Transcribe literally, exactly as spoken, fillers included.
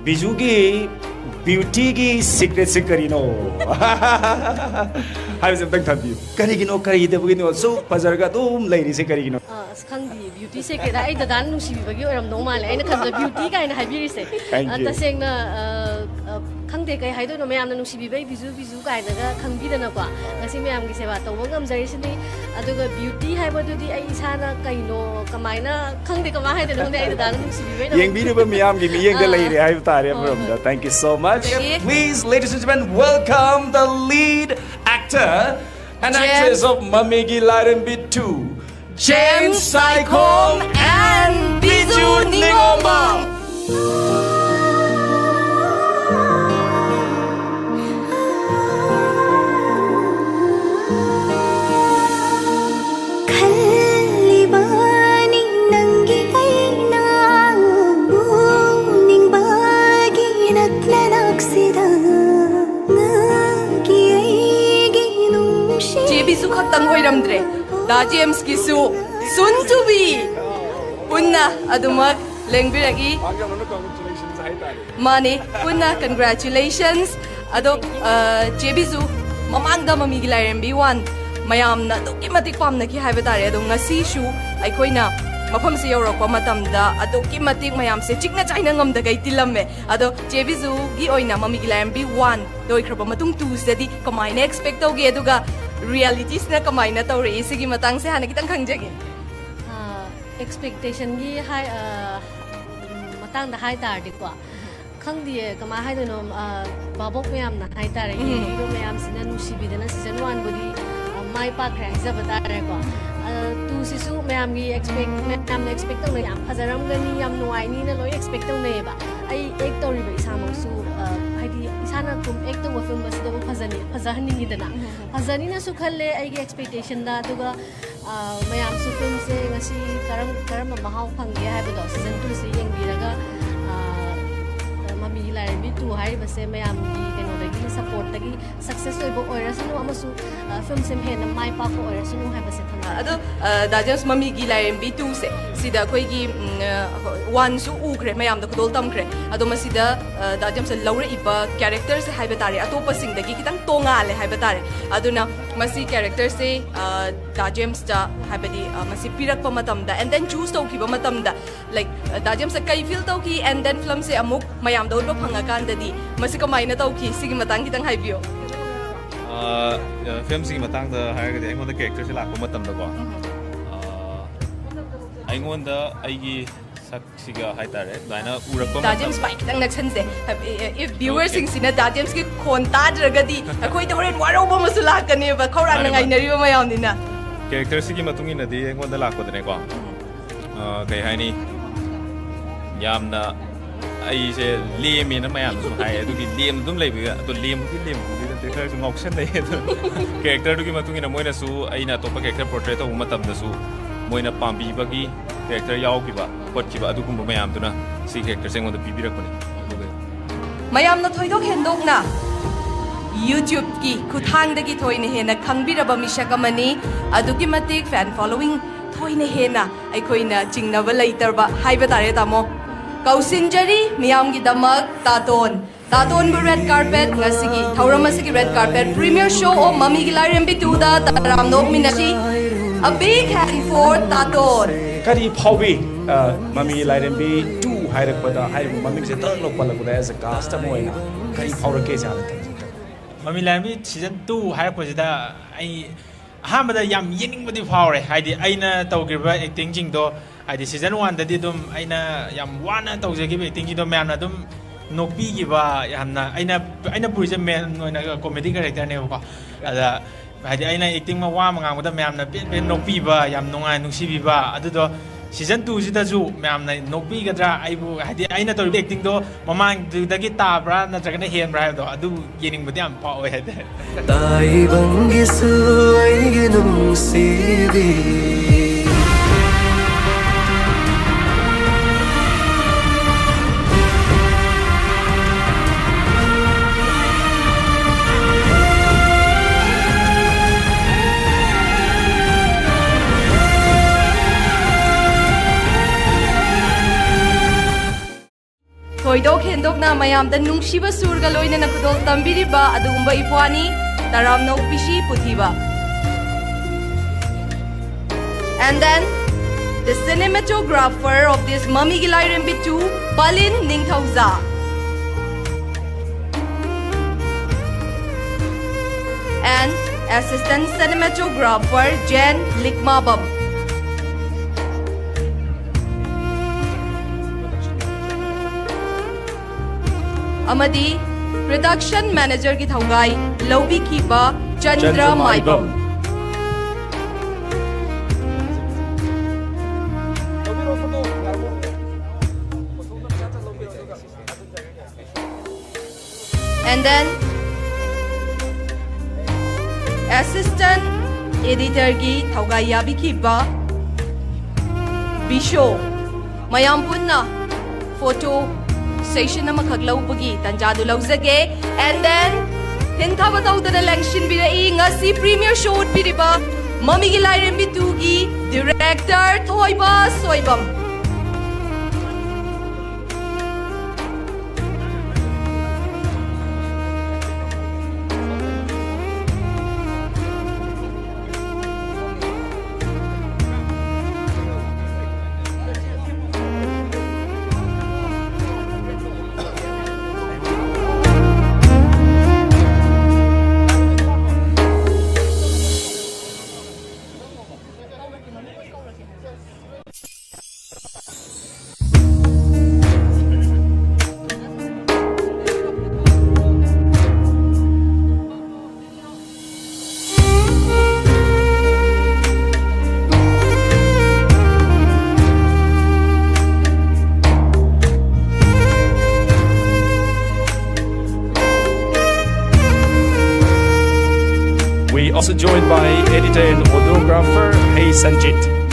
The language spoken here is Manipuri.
ꯕꯤꯖꯨꯒꯤ ꯕ꯭ꯌꯨꯇꯤꯒꯤ ꯁꯤꯀ꯭ꯔꯦꯠꯁꯦ ꯀꯔꯤꯅꯣ? ꯍꯥꯏꯕꯁꯦ ꯑꯝꯇꯪ ꯊꯝꯕꯤꯌꯨ꯫ ꯀꯔꯤꯒꯤꯅꯣ, ꯀꯔꯤꯗꯕꯒꯤꯅꯣ ꯁꯨꯛ ꯐꯖꯔꯒ ꯑꯗꯨꯝ ꯂꯩꯔꯤꯁꯦ ꯀꯔꯤꯒꯤꯅꯣ? ꯑ, ꯑꯁ, ꯈꯪꯗꯤꯌꯦ, ꯕ꯭ꯌꯨꯇꯤ ꯁꯦꯀ꯭ꯔꯦꯠ꯫ ꯑꯩ ꯗꯗꯥꯅ ꯅꯨꯡꯁꯤꯕꯤꯕꯒꯤ ꯑꯣꯏꯔꯝꯗꯧ ꯃꯥꯜꯂꯦ꯫ ꯑꯩꯅ ꯈꯟꯕꯗ ꯕ꯭ꯌꯨꯇꯤ ꯀꯥꯏꯅ ꯍꯥꯏꯕꯤꯔꯤꯁꯦ, Thank ꯑ, you. ꯇꯁꯦꯡꯅ, ꯑ, ꯑ, ꯈꯪꯗꯦ ꯀꯩ ꯍꯥꯏꯗꯣꯏꯅꯣ, ꯃꯌꯥꯝꯅ ꯅꯨꯡꯁꯤꯕꯤꯕꯩ ꯕꯤꯖꯨ ꯕꯤꯖꯨ ꯀꯥꯏꯅꯒ ꯈꯪꯕꯤꯗꯅꯀꯣ, ꯉꯁꯤ ꯃꯌꯥꯝꯒꯤ ꯁꯦꯕꯥ ꯇꯧꯕ ꯉꯝꯖꯔꯤꯁꯤꯅꯤ꯫ ꯑꯗꯨꯒ ꯕ꯭ꯌꯨꯇꯤ ꯍꯥꯏꯕꯗꯨꯗꯤ ꯑꯩ ꯏꯁꯥꯅ ꯀꯩꯅꯣ, ꯀꯃꯥꯏꯅ, ꯈꯪꯗꯦ ꯀꯃꯥꯏꯅ ꯍꯥꯏꯗꯣꯏꯅꯣ, ꯈꯪꯗꯦ, ꯑꯩ ꯗꯗꯥꯅ ꯅꯨꯡꯁꯤꯕꯤꯕꯩ ꯑꯣꯏꯔꯝꯅꯤ꯫ ꯌꯦꯡꯕꯤꯔꯤꯕ ꯃꯤꯌꯥꯝꯒꯤ ꯃꯤꯠꯌꯦꯡꯗ ꯑꯥ꯫ ꯂꯩꯔꯦ ꯍꯥꯏꯕ ꯇꯥꯔꯦ꯫ ꯍꯣꯏ, ꯍꯣꯏ꯫ ꯑꯃꯔꯣꯝꯗ, thank you so much. ꯑꯗꯒꯤ Please, ladies and gentlemen, welcome the lead actor and James. actress of ꯃꯃꯤꯒꯤ ꯂꯥꯏꯔꯦꯝꯕꯤ two, James Saikhom and Biju Ningoma. ꯈꯜꯂꯤꯕꯅꯤ ꯅꯪꯒꯤ ꯑꯩꯅ ꯎꯅꯤꯡꯕꯒꯤ ꯅꯛꯅ ꯅꯛꯁꯤꯗ ꯅꯪꯒꯤ ꯑꯩꯒꯤ ꯅꯨꯡꯁꯤ ꯆꯦ ꯕꯤꯖꯨ ꯈꯛꯇꯪ ꯑꯣꯏꯔꯝꯗ꯭ꯔꯦ, ꯗꯥ ꯖꯦꯝꯁꯀꯤꯁꯨ soon to be ꯄꯨꯟꯅ ꯑꯗꯨꯃꯛ ꯂꯦꯡꯕꯤꯔꯛꯏ꯫ ꯃꯥꯅꯦ, ꯄꯨꯟꯅ congratulations꯫ ꯑꯗꯣ, ꯑ, ꯆꯦ ꯕꯤꯖꯨ, ꯃꯃꯥꯡꯗ ꯃꯃꯤꯒꯤ ꯂꯥꯏꯔꯦꯝꯕꯤ one ꯃꯌꯥꯝꯅ ꯑꯗꯨꯛꯀꯤ ꯃꯇꯤꯛ ꯄꯥꯝꯅꯈꯤ ꯍꯥꯏꯕ ꯇꯥꯔꯦ꯫ ꯑꯗꯣ ꯉꯁꯤꯁꯨ ꯑꯩꯈꯣꯏꯅ ꯃꯐꯝꯁꯦ ꯌꯧꯔꯛꯄ ꯃꯇꯝꯗ ꯑꯗꯨꯛꯀꯤ ꯃꯇꯤꯛ ꯃꯌꯥꯝꯁꯦ ꯆꯤꯛꯅ ꯆꯥꯏꯅ ꯉꯝꯗꯒꯩ ꯇꯤꯜꯂꯝꯃꯦ꯫ ꯑꯗꯣ ꯆꯦ ꯕꯤꯖꯨꯒꯤ ꯑꯣꯏꯅ ꯃꯃꯤꯒꯤ ꯂꯥꯏꯔꯦꯝꯕꯤ one ꯂꯣꯏꯈ꯭ꯔꯕ ꯃꯇꯨꯡ two ꯁꯤꯗꯗꯤ ꯀꯃꯥꯏꯅ expect ꯇꯧꯒꯦ, ꯑꯗꯨꯒ reality ꯁꯤꯅ ꯀꯃꯥꯏꯅ ꯇꯧꯔꯛꯏ, ꯁꯤꯒꯤ ꯃꯇꯥꯡꯁꯦ ꯍꯥꯟꯅ ꯈꯤꯇꯪ ꯈꯪꯖꯒꯦ꯫ ꯑ, expectationꯒꯤ ꯍꯥꯏ-, ꯑ, ꯎꯝ, ꯃꯇꯥꯡꯗ ꯍꯥꯏ ꯇꯥꯔꯗꯤꯀꯣ, ꯈꯪꯗꯤꯌꯦ ꯀꯃꯥꯏ ꯍꯥꯏꯗꯣꯏꯅꯣ, ꯑ, ꯚꯥꯕꯣꯛ ꯃꯌꯥꯝꯅ ꯍꯥꯏ ꯇꯥꯔꯦ, ꯌꯦꯡꯕꯤꯕ ꯃꯌꯥꯝꯁꯤꯅ ꯅꯨꯡꯁꯤꯕꯤꯗꯅ season oneꯕꯨꯗꯤ, ꯑ, ꯃꯥꯏ ꯄꯥꯛꯈ꯭ꯔꯦ ꯍꯥꯏꯖꯕ ꯇꯥꯔꯦꯀꯣ꯫ ꯑ, twoꯁꯤꯁꯨ ꯃꯌꯥꯝꯒꯤ expect, ꯃꯌꯥꯝꯅ expect ꯇꯧꯅꯩ, ꯌꯥꯝ ꯐꯖꯔꯝꯒꯅꯤ, ꯌꯥꯝ ꯅꯨꯡꯉꯥꯏꯅꯤꯅ ꯂꯣꯏ expect ꯇꯧꯅꯩꯌꯦꯕ꯫ ꯑꯩ act ꯇꯧꯔꯤꯕ ꯏꯁꯥꯃꯛꯁꯨ, ꯑ, ꯍꯥꯏꯗꯤ ꯏꯁꯥꯅ ꯑꯗꯨꯝ act ꯇꯧꯕ film ꯑꯁꯤꯗꯕꯨ ꯐꯖꯅꯤ, ꯐꯖꯍꯟꯅꯤꯡꯉꯤꯗꯅ꯫ ꯐꯖꯅꯤꯅꯁꯨ ꯈꯜꯂꯦ ꯑꯩꯒꯤ expectationꯗ, ꯑꯗꯨꯒ ꯑ, ꯃꯌꯥꯝꯁꯨ filmꯁꯦ ꯉꯁꯤ ꯀꯔꯝ-, ꯀꯔꯝꯕ ꯃꯍꯥꯎ ꯐꯪꯒꯦ ꯍꯥꯏꯕꯗꯣ season twoꯁꯦ ꯌꯦꯡꯕꯤꯔꯒ, ꯑ, ꯃꯃꯤꯒꯤ ꯂꯥꯏꯔꯦꯝꯕꯤ two ꯍꯥꯏꯔꯤꯕꯁꯦ ꯃꯌꯥꯝꯒꯤ ꯀꯩꯅꯣꯗꯒꯤ, supportꯇꯒꯤ success ꯑꯣꯏꯕ ꯑꯣꯏꯔꯁꯅꯨ ꯑꯃꯁꯨꯡ, ꯑ, filmꯁꯦ ꯍꯦꯟꯅ ꯃꯥꯏ ꯄꯥꯛꯄ ꯑꯣꯏꯔꯁꯅꯨ ꯍꯥꯏꯕꯁꯦ ꯊꯝꯖꯒꯦ꯫ ꯑꯗꯣ, ꯑ, ꯗꯥ ꯖꯦꯝꯁ, ꯃꯃꯤꯒꯤ ꯂꯥꯏꯔꯦꯝꯕꯤ twoꯁꯦ ꯁꯤꯗ ꯑꯩꯈꯣꯏꯒꯤ, ꯎꯝ, ꯑ, ꯍꯣ-, ꯋꯥꯟꯁꯨ ꯎꯈ꯭ꯔꯦ, ꯃꯌꯥꯝꯗ ꯈꯨꯗꯣꯜ ꯇꯝꯈ꯭ꯔꯦ꯫ ꯑꯗꯣ ꯃꯁꯤꯗ, ꯑ, ꯗꯥ ꯖꯦꯝꯁꯅ ꯂꯧꯔꯛꯏꯕ ꯀꯦꯔꯦꯛꯇꯔꯁꯦ ꯍꯥꯏꯕ ꯇꯥꯔꯦ, ꯑꯇꯣꯞꯄꯁꯤꯡꯗꯒꯤ ꯈꯤꯇꯪ ꯇꯣꯉꯥꯜꯂꯦ ꯍꯥꯏꯕ ꯇꯥꯔꯦ꯫ ꯑꯗꯨꯅ ꯃꯁꯤ ꯀꯦꯔꯦꯛꯇꯔꯁꯦ, ꯑ, ꯗꯥ ꯖꯦꯝꯁꯇ, ꯍꯥꯏꯕꯗꯤ, ꯑ, ꯃꯁꯤ ꯄꯤꯔꯛꯄ ꯃꯇꯝꯗ, and then choose ꯇꯧꯈꯤꯕ ꯃꯇꯝꯗ, like, ꯗꯥ ꯖꯦꯝꯁꯇ ꯀꯩ feel ꯇꯧꯈꯤ, and then ꯐꯤꯂꯝꯁꯦ ꯑꯃꯨꯛ ꯃꯌꯥꯝꯗ ꯎꯠꯄ ꯐꯪꯉꯀꯥꯟꯗꯗꯤ ꯃꯁꯤ ꯀꯃꯥꯏꯅ ꯇꯧꯈꯤ? ꯁꯤꯒꯤ ꯃꯇꯥꯡ ꯈꯤꯇꯪ ꯍꯥꯏꯕꯤꯌꯣ꯫ ꯑ, ꯐꯤꯂꯝꯁꯤꯒꯤ ꯃꯇꯥꯡꯗ ꯍꯥꯏꯔꯒꯗꯤ, ꯑꯩꯉꯣꯟꯗ ꯀꯦꯔꯦꯛꯇꯔꯁꯦ ꯂꯥꯛꯄ ꯃꯇꯝꯗꯀꯣ, ꯑ, ꯑꯩꯉꯣꯟꯗ ꯑꯩꯒꯤ ꯁꯛꯁꯤꯒ ꯍꯥꯏꯇꯥꯔꯦ, ꯑꯗꯨꯃꯥꯏꯅ ꯎꯔꯛꯄ ꯗꯥ ꯖꯦꯝꯁ ꯃꯇꯝꯗ ꯃꯥꯏ ꯈꯤꯇꯪ ꯅꯛꯁꯟꯁꯦ꯫ If viewerꯁꯤꯡꯁꯤꯅ ꯗꯥ ꯖꯦꯝꯁꯀꯤ ꯈꯣꯟ ꯇꯥꯗ꯭ꯔꯒꯗꯤ ꯑꯩꯈꯣꯏꯗ ꯍꯣꯔꯦꯟ ꯋꯥꯔꯧꯕ ꯑꯃꯁꯨ ꯂꯥꯛꯀꯅꯦꯕ, ꯈꯧꯔꯥꯡꯅ ꯃꯥꯅꯦ, ꯃꯥꯅꯦ꯫ ꯉꯥꯏꯅꯔꯤꯕ ꯃꯌꯥꯝꯅꯤꯅ꯫ ꯀꯦꯔꯦꯛꯇꯔꯁꯤꯒꯤ ꯃꯇꯨꯡ ꯏꯟꯅꯗꯤ ꯑꯩꯉꯣꯟꯗ ꯂꯥꯛꯄꯗꯅꯦꯀꯣ, ꯑ, ꯀꯩ ꯍꯥꯏꯅꯤ, ꯌꯥꯝꯅ ꯑꯩꯁꯦ ꯂꯦꯝꯃꯦꯅ ꯃꯌꯥꯝꯅꯁꯨ ꯍꯥꯏ, ꯑꯗꯨꯒꯤ ꯂꯦꯝ ꯑꯗꯨꯝ ꯂꯩꯕ, ꯑꯗꯣ ꯂꯦꯝꯕꯨꯗꯤ ꯂꯦꯝꯕꯨꯗꯤ ꯅꯠꯇꯦ, ꯈꯔꯁꯨ ꯉꯥꯎꯁꯟꯅꯩ꯫ ꯑꯗꯣ ꯀꯦꯔꯦꯛꯇꯔꯗꯨꯒꯤ ꯃꯇꯨꯡ ꯏꯟꯅ ꯃꯣꯏꯅꯁꯨ, ꯑꯩꯅ ꯑꯇꯣꯞꯄ ꯀꯦꯔꯦꯛꯇꯔ ꯄꯣꯔꯇ꯭ꯔꯦꯠ ꯇꯧꯕ ꯃꯇꯝꯗꯁꯨ ꯃꯣꯏꯅ ꯄꯥꯝꯕꯤꯕꯒꯤ ꯀꯦꯔꯦꯛꯇꯔ ꯌꯥꯎꯈꯤꯕ ꯈꯣꯠꯈꯤꯕ ꯑꯗꯨꯒꯨꯝꯕ ꯃꯌꯥꯝꯗꯨꯅ ꯁꯤ ꯀꯦꯔꯦꯛꯇꯔꯁꯦ ꯑꯩꯉꯣꯟꯗ ꯄꯤꯕꯤꯔꯛꯄꯅꯤ꯫ ꯑꯗꯨꯒ ꯃꯌꯥꯝꯅ ꯊꯣꯏꯗꯣꯛ ꯍꯦꯟꯗꯣꯛꯅ YouTubeꯀꯤ ꯈꯨꯠꯊꯥꯡꯗꯒꯤ ꯊꯣꯏꯅ ꯍꯦꯟꯅ ꯈꯪꯕꯤꯔꯕ ꯃꯤꯁꯛ ꯑꯃꯅꯤ꯫ ꯑꯗꯨꯛꯀꯤ ꯃꯇꯤꯛ fan following ꯊꯣꯏꯅ ꯍꯦꯟꯅ ꯑꯩꯈꯣꯏꯅ ꯆꯤꯡꯅꯕ ꯂꯩꯇ꯭ꯔꯕ ꯍꯥꯏꯕ ꯇꯥꯔꯦ, ꯇꯥꯃꯣ꯫ ꯀꯧꯁꯤꯟꯖꯔꯤ ꯃꯤꯌꯥꯝꯒꯤꯗꯃꯛ ꯇꯥꯇꯣꯟ꯫ ꯇꯥꯇꯣꯟꯕꯨ red carpet, ꯉꯁꯤꯒꯤ ꯊꯧꯔꯝ ꯑꯁꯤꯒꯤ red carpet premiere show of ꯃꯃꯤꯒꯤ ꯂꯥꯏꯔꯦꯝꯕꯤ twoꯗ ꯇꯔꯥꯝꯅ ꯑꯣꯛꯃꯤꯟꯅꯁꯤ꯫ A big hand for ꯇꯥꯇꯣꯟ꯫ ꯀꯔꯤ ꯐꯥꯎꯏ? ꯑ, ꯃꯃꯤ ꯂꯥꯏꯔꯦꯝꯕꯤ two ꯍꯥꯏꯔꯛꯄꯗ, ꯍꯥꯏꯔꯤꯕ ꯃꯃꯤꯡꯁꯦ ꯇꯔꯛ ꯂꯧ ꯄꯜꯂꯛꯄꯗ, as a cast ꯑꯃ ꯑꯣꯏꯅ ꯀꯔꯤ ꯐꯥꯎꯔꯛꯀꯦ ꯁꯤ ꯍꯥꯟꯅ ꯇꯝꯖꯒꯦ꯫ ꯃꯃꯤ ꯂꯥꯏꯔꯦꯝꯕꯤ season two ꯍꯥꯏꯔꯛꯄꯁꯤꯗ ꯑꯩ ꯑꯍꯥꯟꯕꯗ ꯌꯥꯝ ꯌꯦꯡꯅꯤꯡꯕꯗꯤ ꯐꯥꯎꯔꯦ꯫ ꯍꯥꯏꯗꯤ ꯑꯩꯅ ꯇꯧꯈꯤꯕ actingꯁꯤꯡꯗꯣ, ꯍꯥꯏꯗꯤ season oneꯗꯗꯤ ꯑꯗꯨꯝ ꯑꯩꯅ ꯌꯥꯝ ꯋꯥꯅ ꯇꯧꯖꯈꯤꯕ actingꯁꯤꯡꯗꯣ ꯃꯌꯥꯝꯅ ꯑꯗꯨꯝ ꯅꯣꯛꯄꯤꯈꯤꯕ, ꯌꯥꯝꯅ ꯑꯩꯅ, ꯑꯩꯅ ꯄꯨꯔꯤꯁꯦ main ꯑꯣꯏꯅ comedy characterꯅꯦꯕꯀꯣ꯫ ꯑꯗ ꯍꯥꯏꯗꯤ ꯑꯩꯅ acting ꯋꯥ ꯑꯃ ꯉꯥꯡꯕꯗ ꯃꯌꯥꯝꯅ ꯄꯦꯟ ꯄꯦꯟ ꯅꯣꯛꯄꯤꯕ, ꯌꯥꯝ ꯅꯨꯡꯉꯥꯏ ꯅꯨꯡꯁꯤꯕꯤꯕ, ꯑꯗꯨꯗꯣ season twoꯁꯤꯗꯁꯨ ꯃꯌꯥꯝꯅ ꯅꯣꯛꯄꯤꯒꯗ꯭ꯔꯥ ꯑꯩꯕꯨ, ꯍꯥꯏꯗꯤ ꯑꯩꯅ ꯇꯧꯔꯤꯕ actingꯗꯣ ꯃꯃꯥꯡꯗꯨꯗꯒꯤ ꯇꯥꯕ꯭ꯔꯥ ꯅꯠꯇ꯭ꯔꯒꯅ ꯍꯦꯟꯕ꯭ꯔꯥ ꯍꯥꯏꯕꯗꯣ, ꯑꯗꯨ ꯌꯦꯡꯅꯤꯡꯕꯗꯤ ꯌꯥꯝ ꯐꯥꯎꯋꯦ ꯍꯥꯏꯇꯥꯔꯦ꯫ ꯇꯥꯏꯕꯪꯒꯤꯁꯨ ꯑꯩꯒꯤ ꯅꯨꯡꯁꯤꯕꯤ꯫ ꯊꯣꯏꯗꯣꯛ ꯍꯦꯟꯗꯣꯛꯅ ꯃꯌꯥꯝꯗ ꯅꯨꯡꯁꯤꯕ ꯁꯨꯔꯒ ꯂꯣꯏꯅꯅ ꯈꯨꯗꯣꯜ ꯇꯝꯕꯤꯔꯤꯕ ꯑꯗꯨꯒꯨꯝꯕ ꯏꯄ꯭ꯋꯥꯅꯤ ꯇꯔꯥꯝꯅꯧ ꯄꯤꯁꯤ ꯄꯨꯊꯤꯕ꯫ And then the cinematographer of this ꯃꯃꯤꯒꯤ ꯂꯥꯏꯔꯦꯝꯕꯤ two, ꯄꯥꯂꯤꯟ ꯅꯤꯡꯊꯧꯖꯥ꯫ And assistant cinematographer ꯖꯦꯟ ꯂꯤꯛꯃꯥꯕꯝ꯫ ꯑꯃꯗꯤ production manager ꯒꯤ ꯊꯧꯒꯥꯏ ꯂꯧꯕꯤꯈꯤꯕ ꯆꯟꯗ꯭ꯔ ꯆꯟꯗ꯭ꯔ ꯃꯥꯏꯕꯝ꯫ ꯃꯥꯏꯕꯝ꯫ And then assistant editor ꯒꯤ ꯊꯧꯒꯥꯏ ꯌꯥꯕꯤꯈꯤꯕ ꯕꯤꯁꯣ꯫ ꯃꯌꯥꯝ ꯄꯨꯟꯅ photo session ꯑꯃꯈꯛ ꯂꯧꯕꯒꯤ ꯇꯥꯟꯖꯥꯗꯨ ꯂꯧꯖꯒꯦ꯫ And then ꯍꯟꯊꯕ ꯇꯧꯗꯅ ꯂꯦꯡꯁꯤꯟꯕꯤꯔꯛꯏ ꯉꯁꯤ premiere show ꯎꯠꯄꯤꯔꯤꯕ ꯃꯃꯤꯒꯤ ꯂꯥꯏꯔꯦꯝꯕꯤ two ꯒꯤ director ꯊꯣꯏꯕ Soibam. We also joined by editor and audiographer Hey Sanjit.